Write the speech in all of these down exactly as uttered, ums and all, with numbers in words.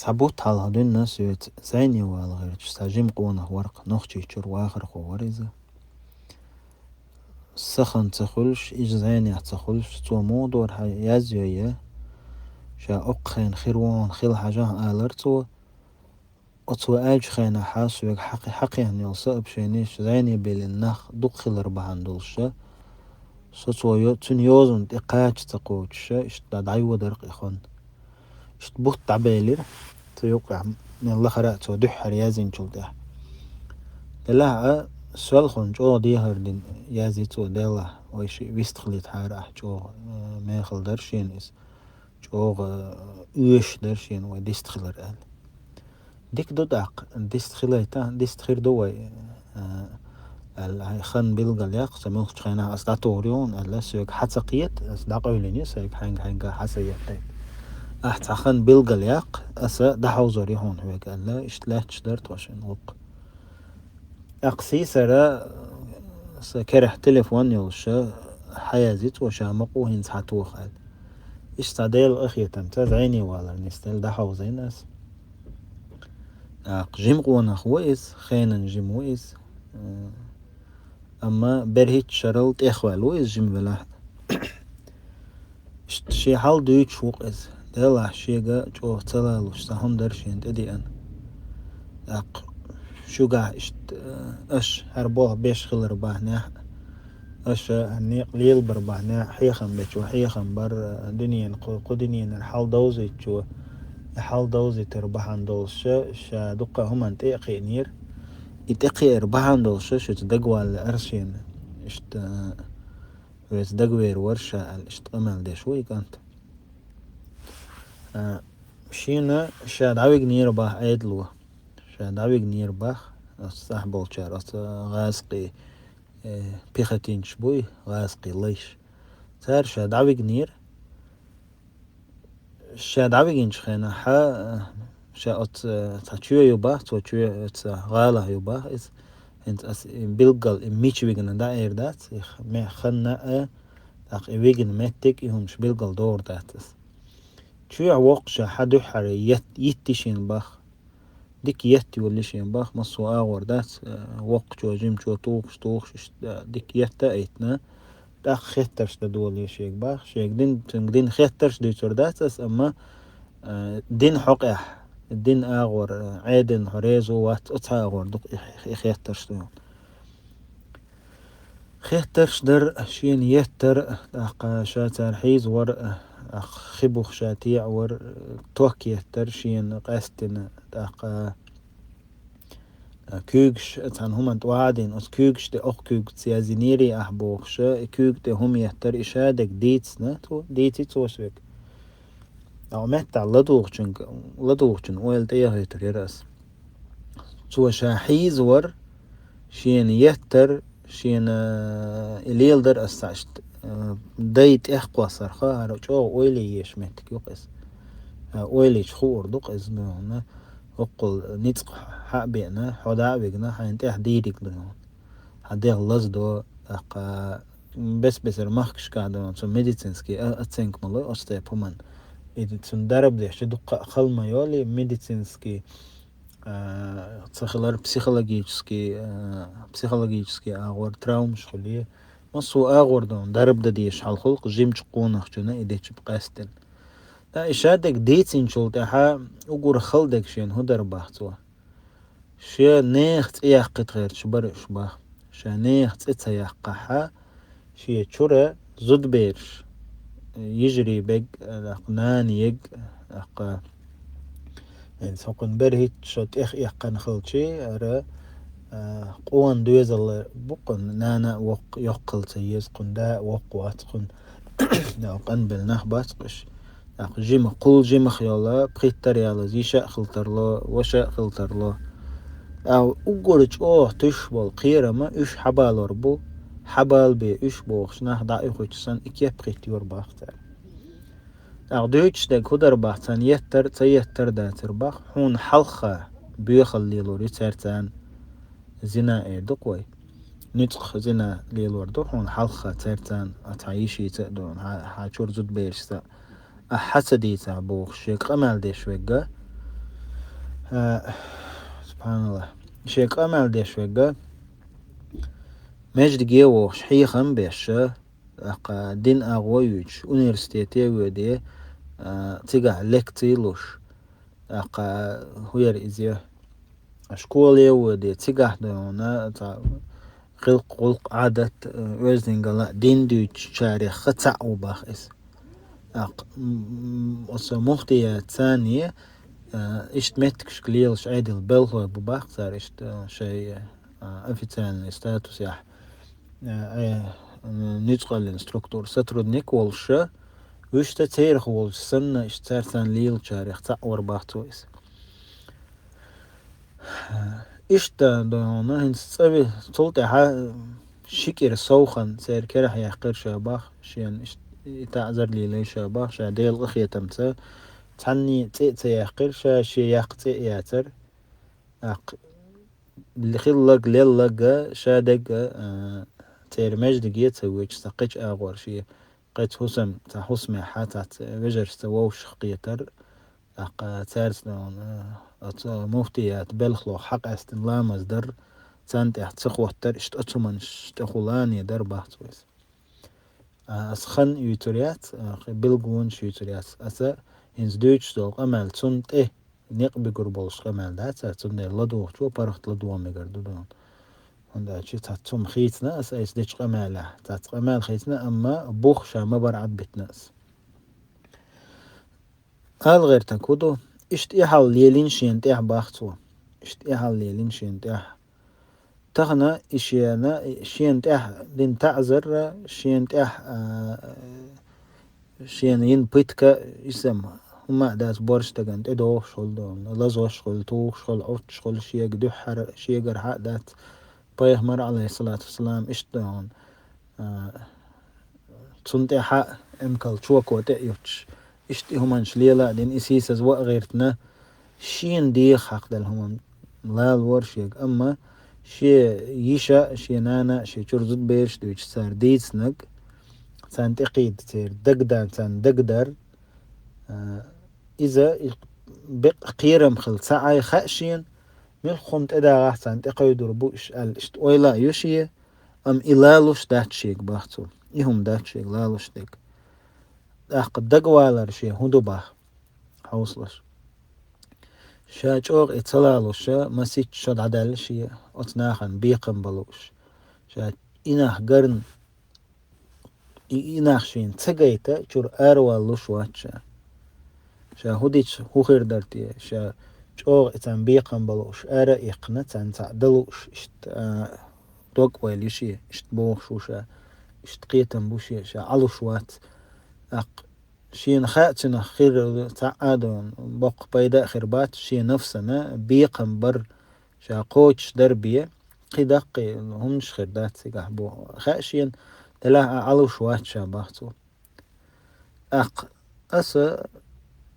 Цхьа бутт хьалха дуьйна соьца зӀене вала гӀерташ цхьа жима къонах вар-кх, Нохчийчуьра вахархо вар иза. Са хан ца хуьлуш, иза зӀенехь ца хуьлуш, цо муха дора хьан язйо я, ша оккха хенахь хир ву хьуна хила хьажахь, алар цо. Оцо аьллачу хенахь соьга хьакхе-, хьакхехьна йолу сообщенеш зӀене беллина нах дукха хилар бахьана долуш, со цо йо-, цуьнан йозанна тӀе кхача ца кхочуш, иштта дӀайодар-кх и хан. Иштта бутт дӀабелира цу юккъехь, мел лахара а цо дуьххьара яздинчул тӀаьхьа. Делахь а, соьлхана чӀогӀа дехар дина язйи цо, делахь, вай шиъ вистхилийтахьара ахь чӀогӀа, э, мехала дара шена иза. ЧӀогӀа, э, оьшуш дара шена вай дистхилар аьлла. Дика ду тӀаккха, дистхилайта, дистхир ду вай, э, аьлла, хьайн хан билгал яккха, сан муьлххачу хенахь ас дӀатухур ю хьуна аьлла, соьга хьан ца кхета, ас дӀакъевлина ю сайга хьаьнга-хьаьнга хьан са еттайта. Ахь цхьа хан билгал яккха, аса дӀахьовзор ю хьуна хьоьга аьлла, иштта лаьтташ дара тхо шина гӀуллакх. ТӀаккха сийсара, сан керахь телефон йолуш, хьан язйи цо, ша ма къу хӀинца хьан тоха аьлла. Иштта цхьа Делан къинхетамца зӀене валар нисделла дӀахьовзийна ас. ТӀаккха жима къонах ву иза, хенан жима ву иза. Амма берхӀитта шарал тӀехваьлла ву иза жима велахь а. Иштта шен хьал дуьйцуш ву-кх иза. Делахь шега чӀогӀа ца лалуш, цхьа хӀума дара шена тӀедеана. ТӀаккха шуьгахь иштта, э, аша хӀара болх беш хилар бахьанехь а, аша хӀара некъ лелабар бахьанехь а, хьехам бечо хьехам бар, э, дуьненан кху, кху дуьненара хьал довзуьйтучо и хьал довзуьйтар бахьана долуш, ша дуккха а хӀуманна тӀе а кхиънера. И тӀекхиар бахьана долуш шуьца дагавала лаьара шена. Иштта, э, Веза дагавер вара ша аьлла, иштта къамел деш ву и кӀант. А, шена ша дӀавигнера бах Ӏедало. Ша дӀавигнера бах, оцу цӀахь болчара, оцу гӀазкхий, э, пехотинцаш буй, гӀазкхий лайш. Цара ша дӀавигнера. Ша дӀавигинчу хенахь, ша оцу, э, цхьа чоь ю бах, цо чоь, э, цхьа гӀалахь ю бах иза. ХӀинца ас и билггал и мича вигна дӀаэр дац, и х-, ме-, ханна а, тӀаккха и вигна меттиг, и хӀумаш билггал догӀур дац ас. Чоьхь воккхуша хьан дуьххьара ет-, йитти шена бах. Дика етта йоллий шен бах, массо а агӀор дац, э, воккхачо, жимачо тухуш, тухуш, иштта, э, дика етта а йитна, тӀаккха хеттарш дан долий шега бах. Шега дин, цуьнга дин хеттарш дуьйцур дац ас, амма, э, дин хьокъехь, дин агӀор, э, Ӏедална хьо реза ву, вац, оцу агӀор дукха и, и хеттарш ду. Хеттарш дар, шена еттар, тӀаккха ша цара хьийзавар, тӀаккха хи бух ша теӀавар, ток еттар, шена къаьстина, тӀаккха куьйгаш цхьана хӀуманна тӀе а дина, оцу куьйгаш тӀе, окху куьйгаца язйинерий ахь бохуш, и куьйга тӀе хӀума еттар, и шадерг дийцина, цо, дийци цо соьга. ТӀаккха меттахь ладугӀучуьнга, ладугӀучун ойла тӀе яхийтур яра ас. Цо ша хьийзавар, шена еттар, шена, э, и леладар ас цхьа иштта, э, дай тӀехкхоссарха, хӀара чӀогӀа ойла еш меттиг ю-кх иза. Э, ойлича хуур ду-кх иза, ну, хӀоккхул ницкъ хьа а беана, хьо дӀа а вигна, хьайна тӀехь дийриг ду, ну. Хьан дегӀ лазадо, тӀаккха бес-бесара махкашкахь ду, ну, цу медицинский, а, оценка ма лой оцу тайпа хӀуманна. И цунна дарба деш дуккха а хала ма йолий, медицинский, а, ца хилар психологический, а, психологический агӀор травмаш хуьлий. Массо а агӀор ду, дарба дан дезаш хьал хуьлу-кх жимачу къонахчунна и дечу къаьсттина. Ткъа и шадерг дийцинчул тӀаьхьа уггар хала дерг шена хӀун дара бах цо? Шен нехан цӀе яккхийта гӀерташ бара уьш бах. Шен нехан цӀе ца яккхахь, шен чуьра зудабераш, йижарий берг, тӀаккха нана ерг, тӀаккха, хӀинца хӀокхуьнан берхӀитта шо тӀех эккхана хилчий, хӀара, а, къона доьзал бу кхуьнан, нана а воккха, йоккха хила ца еза, кхуьнан да а воккха вац, кхуьнан къанбелла нах бац-кх уьш. ТӀаккха жима, кхул жимах йолу, пхийттара ялаза йиша а хила тарло, ваша а хила тарло. ТӀаккха уггар чӀогӀа туьйсуш болу кхерам уьш хьабалор бу, хьабалабе уьш бохуш нах дӀа а оьхуьйтуш санна, и кеп пхийтта йора бах цара. ТӀаккха дуьйцуш дерг хӀун дара бах, царна еттар а, ца еттар а дацара бах, хьуна хьалха боьхалла лелор ю цаьрца, зина эр ду-кх вай. Нуьцкъах зина лелор ду хьуна хьалха цаьрца, а цхьа йишица а ду, хьан, хьан чуьра зудаберашца а. Ахьа хьан ца дийцахь бохуш, шега къамел деш верг а, А, субханаллах. Шен къамел деш вегга, междиге вохуш хьехам беш, тӀаккха дин агӀо юьйцуш, университете а воьде, а, цигахь лекций луш, тӀаккха хӀуер иза, школе а воьде, цигахь дона, цхьа гӀилкх-гӀулкх, Ӏадат, э, оьздангалла а дин дуьйцучарех ха цхьаъ ву бах иза. ТӀаккха, м, м, оцу муфтият царний, э, иштта меттигашка лелаш Ӏедал белхалой бу бах цара, иштта, э, шай, э, официальный статусехь, э, э, нуьцкъаллин структура сотрудник волуша, вуьшта церах волчу санна, иштта цара царна лелачарех цхьаъ вара бах цо иза. Иштта дона хӀинца цӀа ви-, цул тӀаьхьа ши кӀира совхан церан керахь яьккхира ша бах, шена иш-, и таӀзар лелай ша бах, ша Делан къинхетамца цхьанний цӀе а ца яьккхира ша, шен яккха цӀе а яцара. ТӀаккха хилларг, лелларг ша дерг а, а, церан междиге а ца воьдуш, цхьа кхечу агӀор шен кхечу хӀусам, цхьа хӀусамехь цхьацца вежаршца вовшах кхетар, тӀаккха цаьрца дона, оцу муфтият белхалох хьакъаьстина ламаз дар, царна тӀехь ца хӀоттар, иштта оцу хӀуманаш тӀехула а дар бах цо иза. А, аса хан юьйцур яц, а, кхин билгалонаш юьйцур яц. Аса хӀинца дуьйцуш долу къамел цунна тӀе некъ буьгур болуш къамел дац, цундела ладугӀучо паргӀат ладогӀа мегар ду дона. ХӀунда аьлча цхьацца хӀума хийцина аса айса дечу къамелехь, цхьацца къамел хийцина, амма бух ша ма бара Ӏад битина аса. Ала гӀертарг хӀун ду? Иштта и хьал лелийна шена тӀехь бах цо. Иштта и хьал лелийна шена тӀехь. Тахана и шена, шена тӀехь дина таӀзар, шена тӀехь, а, шена йина пытка, иза-м хӀума а дац, борш дагана тӀедогӀуш хуьлу дона, лазош хуьлу, тухуш хуьлу, Ӏуттуш хуьлу, шега дуьххьара, шегара хьа а дац. Пайхамар, алейхиссалату вассалам, иштта дона, а, цунна тӀе хьа эмкал чоко тӀе а юттуш, иштта и хӀуманаш лела а дина, и сийсаза ван а гӀиртина, шена дегӀах хьакхаделла хӀуманна лалавора шега. Амма шен йиша а, шен нана а, шен чуьра зудабераш а дуьйцуш цара дийцинарг, царна тӀекхийда церан дагадеана, царна дагадар, а, иза и бекъ кхерам хилла ца Ӏай хаьа шена, муьлхха хӀума тӀедагӀахь царна тӀекхуьйдур бу уьш аьлла, иштта ойла а ю шен, амма и лалуш дац шега бах цо. И хӀума дац шега лалуш дерг. ТӀаккха дагавалар шен хӀун ду бах, хьовсалаш. Ша чӀогӀа и ца лалуша, масийтта шо дӀадаьлла шен, оцу нахана бекхам бан лууш. Ша и нах гарна, и, и нах шена ца гайта, чуьра аравала луш вац ша. Ша хӀун дича хӀун хир дара те? Ша чӀогӀа и царна бекхам бан лууш, ара а иккхина, царна цхьаъ дан лууш, иштта, а, дог-ойла ю шен, иштта бохуш ву ша, иштта кхетам бу шен, ша Ӏалуш вац. ТӀаккха шена хаьа цуьнах хир цхьа а дона, боккха пайда а хир бац, шен нафсана бекхам бар, ша кхочуш дар бен, кхин даккхий хӀуманаш хир дац цигахь бу. Хаьа шена, делахь а Ӏалуш вац ша бах цо. ТӀаккха аса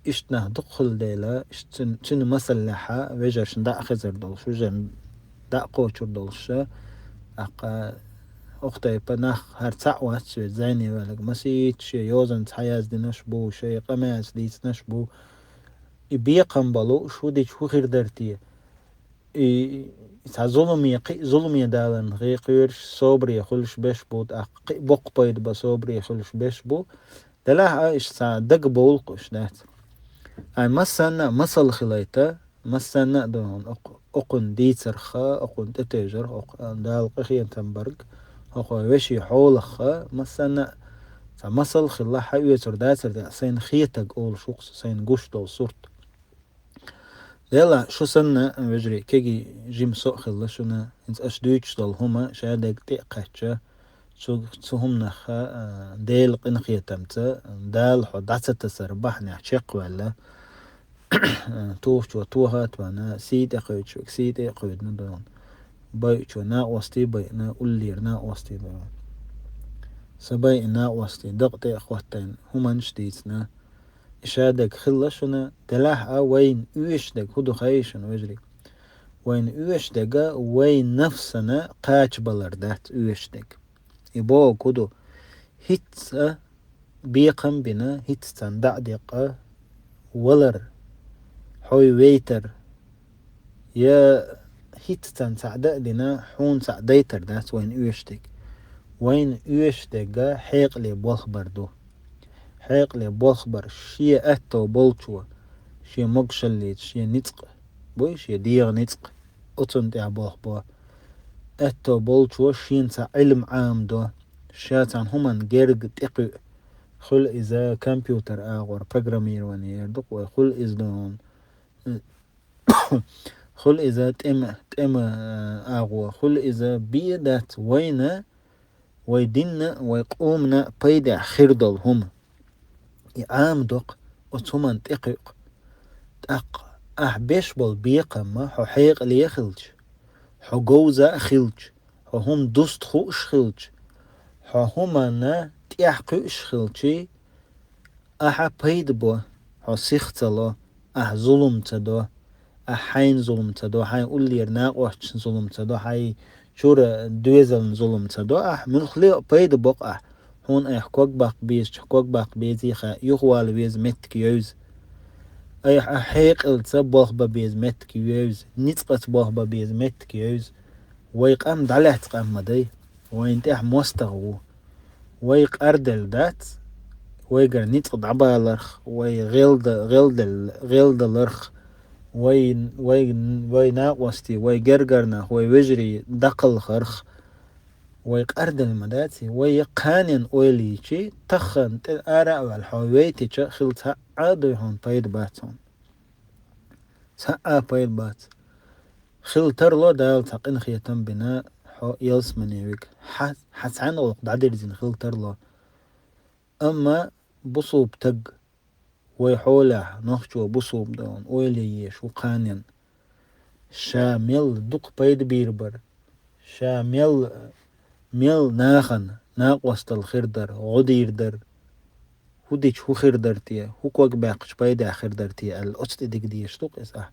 иштта нах дукха хуьлу дела, иштта цуьнан, цуьнан масаллехьа вежаршна дӀа а хезар долуш, вежарна дӀа а кхочур долуш, тӀаккха окху тайпа нах хӀара цхьаъ вац веза зайне ваьлларг, масийтта шен йозанца хьаяздинарш бу, шайн къамелаца дийцинарш бу. И бекхам бан лууш хӀун дича хӀун хир дара те? И цхьа зуламе, кхин а зуламе даларна гӀо-кхоьруш, собаре хуьлуш берш бу, тӀаккха кхин а боккха пайда бан собаре хуьлуш берш бу. Делахь а иштта цхьа дага бовлу-кх уьш, дац. Ай, массанна а масал хилайта, массанна а дона окх-, окхунна дийцарха, окхунна тӀетевжарх, окх-, Дала къинхетам барг, хӀокху вешин хьолахха, массанна а цхьа масал хилла, хьан оьцур дацар, сайна хетаг олуш ву-кх со, сайна гуш долу сурт. Делахь, шу санна, вежарий, кегий жима со а хилла шуна, хӀинца аша дуьйцуш долу хӀума ша дерг тӀе а кхаьчча, цу, цу хӀуманах, а, Делан къинхетамца, Дала хьо дӀа ца тасар бахьанехь чекхваьлла, тухучо тоха а тоьхна, сий тӀе кхуьйчуьнга сий тӀе а кхуьйдина дона, байъачо накъостий байъина, уллера накъостий дона. Сан байъина накъостий дакъа тӀе а хӀоттийна, хӀуманаш дийцина, и ша дерг хилла шуна, делахь а вайна оьшуш дерг хӀун ду хаий шуна, вежарий? Вайна оьшуш дерг вайн нафсана кхачабалар дац оьшуш дерг. И бохург хӀун ду? ХӀинцца бекхам а бина, хӀинцца царна дӀа а декъа валар, хьой вейтар, Я хӀинцца цхьаъ дан а дина, хьуна цхьаъ дайтар дац вайна оьшург. Вайна оьшург хьекъале болх бар ду. Хьекъале болх бар шен аьтто болчо, шен могашаллица, шен ницкъ, буй, шен дегӀа ницкъ, оцунна тӀехь болх бо. Аьтто болчо шена цхьа Ӏилма Ӏамадо, ша цхьана хӀуманна герга тӀекхуьу, хуьлу иза компьютер агӀор, программирование эр ду-кх вай, хуьлу иза догӀун, хуьлу иза тӀема, тӀема, а, агӀо, хуьлу иза бен дац вайна, вай динна а, вай къомана а пайдехь хир долу хӀума. И Ӏамадо-кх, оцу хӀуманна тӀекхуьу-кх. ТӀаккха ахь беш болу бекхам хьо хьекъале хилча, хьо говза а хилча, хьо хӀума дуста хууш хилча, хьо хӀуманна тӀехь кхуьуш хилчий, ахьа пайда бо, хьо сих ца ло, ахьа зулам ца до, ахьа хьайна зулам ца до, хьайн уллера накъосташна зулам ца до, хьайн чуьра доьзална зулам ца до, ахьа муьлххале а пайда бо-кх ахь. Хьуна айхьа ког баккха безачохь ког баккха безий хаьа, юхавала веза меттиг евза. Айхьа хьекъалца болх бан беза меттиг евза, ницкъаца болх бан беза меттиг евза. Вай къам дӀалаьцна къам ма дай. Вайна тӀехь мостагӀа ву. Вай къарделла дац, вайгара ницкъ дӀабаларх, вай гӀелда-, гӀелдел-, гӀелдаларх, вай, вай, вай накъостий, вай гергара нах, вай вежарий дӀакхалхарх, вай къарделла ма дац, вай я кханенна ойла йичий, тахана тӀе ара а ваьлла хьо вейтича, хила цхьа а дуй хьуна пайда бац хьуна. Цхьа а пайда бац. Хила тарло Дала цхьа къинхетам бина, хьо ялсамане вига. Хьа, хьан цхьаьна гӀуллакх дӀадирзина хила тарло. Амма бусулба стаг, вай хьолехь, нохчо бусулба догӀун ойла еш ву кханенна. Ша мел дукха пайда бийр бара. Ша мел, мел нахана накъосталла хир дара, гӀо дийр дара. ХӀун дича хӀун хир дара те, хӀун ког баьккхича пайдехь хир дара те аьлла, оцу тӀе дика дезаш ду-кх иза ахь.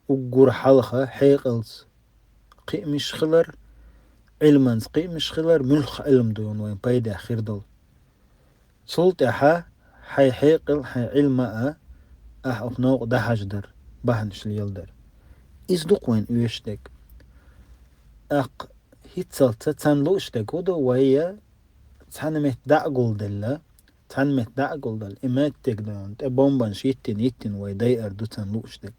Уггар хьалха хьекъалца кхиамаш хилар, Ӏилманца кхиамаш хилар, муьлхха Ӏилма ду хьуна вайн пайдехь хир долу. Цул тӀаьхьа хьайн хьекъал, хьайн Ӏилма а, ахьа оцу новкъа дӀахьаждар, бахьанаш леладар. Иза ду-кх вайна оьшуш дерг. ТӀаккха хӀинццалц цхьаьна лууш дерг хӀун ду, вай я цхьаьна метта дӀа а гулделла, цхьаьна метта дӀа а гулделла, и меттиг дойна, тӀе бомбанаш йиттина, йиттина вай дайар ду цхьаьна лууш дерг.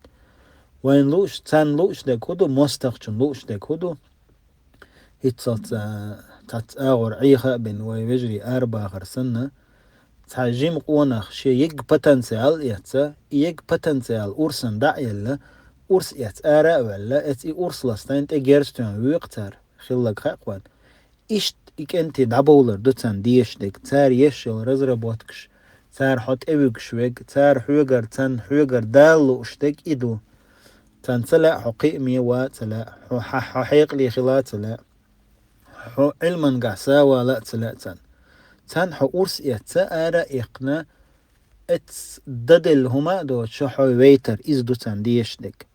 Вайна лууш, цхьаьна лууш дерг хӀун ду, мостагӀчунна лууш дерг хӀун ду, хӀинццалц, а, цхьацца агӀор Ӏеха а бина вай вежарий арабахар санна, цхьа жима къонах шен егга потенциал эцна, и егга потенциал урсан дӀа а елла, урс эцна ара а ваьлла, эцна и урс ластийна тӀе герз тоьхна воькху цара, хилларг хаьа-кх вайна. Иштта и кӀентий дӀабовлар ду царна дезаш дерг, цара еш йолу разработкаш, цара хьо тӀевуьгуш верг, цара хьоьгара, царна хьоьгара Дала лууш дерг и ду. Царна ца лаьа хьо кхиаме ван а ца лаьа, хьо хьа-, хьо хьекъале хила а ца лаьа, хьо Ӏилмангахь савала а ца лаьа царна. Царна хьо урс эцна, ара а иккхина, эцна дан делла хӀума а доцуш хьо вейтар, иза ду царна дезаш дерг.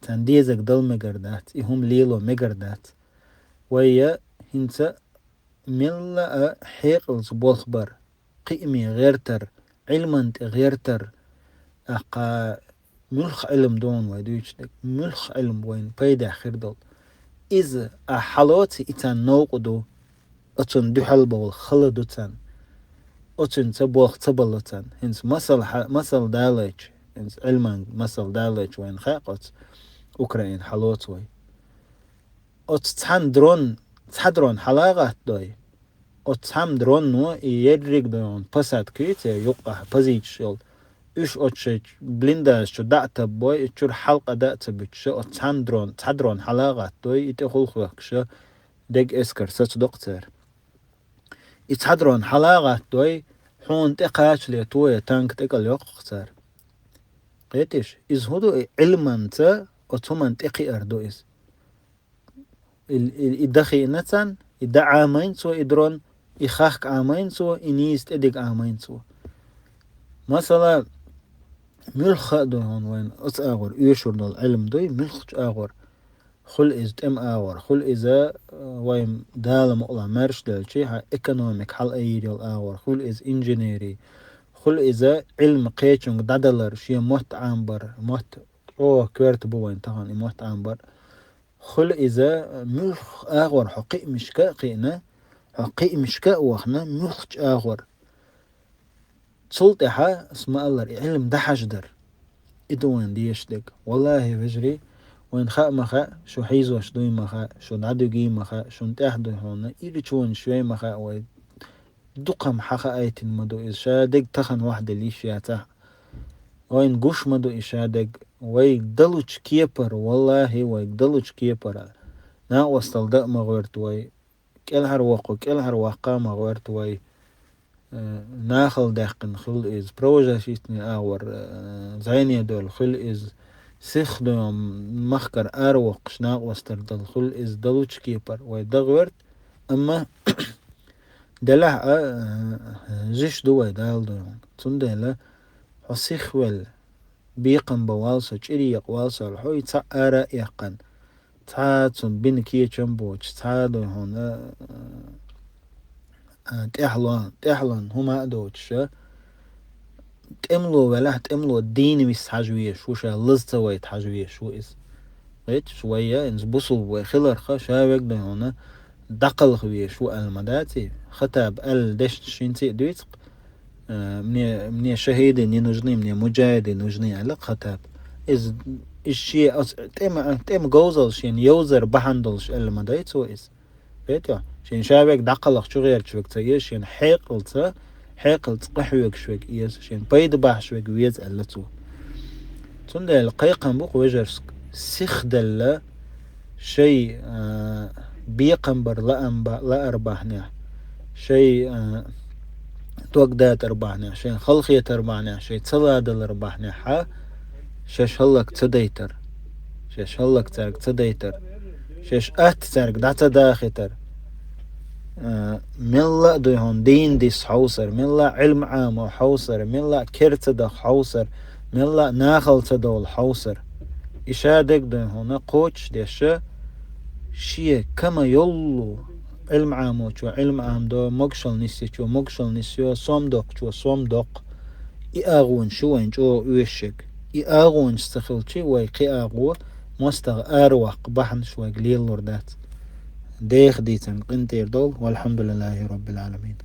Царна дезарг дала мегар дац, и хӀума лело мегар дац. Вай я хӀинца мелла а хьекъалца болх бар, кхиаме гӀертар, Ӏилман тӀе гӀертар, тӀаккха муьлхха Ӏилма ду хьуна вай дуьйцуш дерг, муьлхха Ӏилма вайна пайдехь хир долу. Иза ахь хьалоций, и царна новкъа ду, оцунна дуьхьал бовла хала ду царна, оцуьнца болх ца бало царна. ХӀинца масал хьа-, масал далайча, хӀинца Ӏилман масал далайча вайна хаьа-кх оцу Украина хьалоцу вай. Оцу цхьана дрон, цхьа дрон хьала а гӀаттадой, оцу цхьамма дронно и ерриг дойгӀун посадка юй церан юккъехь позицеш йолу. Уьш оцу шайн блиндажа чу дӀа а таббой, и чуьра хьалкъа дӀа а ца буьтуш, оцу цхьана дрон, цхьа дрон хьала а гӀаттадой, и тӀехула хӀоьхкуш, дега эскар сацадо-кх цара. И цхьа дрон хьала а гӀаттадой, хьуна тӀекхачале тоя танк тӀекӀал йоккху-кх цара. Кхетий шу, иза хӀун ду, и Ӏилманца оцу хӀуманна тӀекхиар ду иза. И, и, и дан хиъна царна, и дан Ӏамийна цо, и дрон, и хахка Ӏамийна цо, и нийса тӀедига Ӏамийна цо. Масала, муьлхха а ду хьуна вайна оцу агӀор оьшур долу Ӏилма дуй, муьлххачу агӀор, хуьлу иза тӀеман агӀор, хуьлу иза, э, вайн Дала мукъалахь маьрша делчи, хьан экономика хьалаайъийр йолу агӀор, хуьлу иза инженери, хуьлу иза Ӏилма кхечуьнга дӀадалар, шен мотт Ӏамбар, мотт О, коьрта бу вайн тахан и мотт Ӏамбар. Хуьлу иза муьлхха агӀор хьо кхиамашка а кхиъна, хьо кхиамашка а вахана, муьлххачу агӀор. Цул тӀаьхьа, ас ма-аллара, и Ӏилма дӀахьаждар. И ду вайн дезаш дерг. Валлахьи, вежарий, вайн хаа ма хаьа, шу хьийзош дуй ма хаьа, шу дӀадуьгий ма хаьа, шун тӀехь дуй хьуна, ирачу вайн шуй ма хаьа вай. Дукхам хьахаайтина ма ду иза, ша дерг тахана вахьделла йиш яцахь. Вайна гуш ма ду и ша дерг, вайга далучу кепара, валлахьи, вайга далучу кепара. Накъосталла дан а ма гӀоьрта вай, кӀелхьара воккху, кӀелхьара ваккха а ма гӀоьрта вай. Э, нахала даьккхина хуьлу иза, правозащитный агӀор, э, зӀене долу хуьлу иза, сихха дуй хьуна, махкара аравоккхуш накъосталла дала хуьлу иза, далучу кепара вай дан гӀоьрта, амма делахь а, э, зуьйш ду вай Дала дуй хьуна. Цундела хьо сихвелла, бекхам бан вала со, чӀир екъа вала со, хьо и цхьаъ ара а эккхана, цхьа а цунна бина кечам а боцуш, цхьа а дуй хьуна, а, тӀаьхьалон, тӀаьхьалон хӀума а доцуш, а, тӀемало велахь, тӀемало дийна виса хьажа везаш ву, ша лаза ца вайта хьажа везаш ву иза. Гайташ вай я, инза бусулба вай хиларха, ша вега дуй хьуна, дӀакхалха везаш ву аьлла ма даций? Хаттаб аьлла дешнаш хӀинца а дуьйцу-кх, э, мне, мне шахиды не нужны, мне муджахиды нужны, аьлла-кх Хаттаб. Иза, иза шен оцу тӀема, тӀема говзалла шена йовзар бахьана долуш аьлла ма дай цо иза. Кхетий хьо? Шен ша вега дӀакхалха чугӀерташ вега ца еза, шена хьекъалца, хьекъалца къахьоьгуш вега еза, шена пайда бахьаш вега веза аьлла цо. Цундела кхайкхам бу-кх вежаршка, сихделла, шай, а, бекхам бар лаам ба-, лаар бахьанехь, шай, а, дог датар бахьанехь, шайн халахетар бахьанехь, шай ца ладалар бахьанехь, а, шаьш хӀаллак ца дайтар, шаьш хӀаллак цаьрга ца дайтар, шаьш атта цаьрга дӀа ца дахийтар. А, мелла а дуй хьуна дийна дис хьовсар, мелла а Ӏилма Ӏамо хьовсар, мелла а кер ца даха хьовсар, мелла а нахала ца довла хьовсар. И ша дерг дуй хьуна кхочушдеш, шен кама йоллу Ӏилма Ӏамочо Ӏилма Ӏамадо, могушалла нисйечо могушалла нисйо, сом доккхучо сом доккху. И агӀонаш ю вайн чӀогӀа оьшуш ерг. И агӀонаш ца хилчи, вай кхин агӀо мостагӀа араваккха бахьанаш вайга лелалур дац. Деха дийцарна къинтӀера довла. Валхьамдулиллахьи роббил Ӏаламин.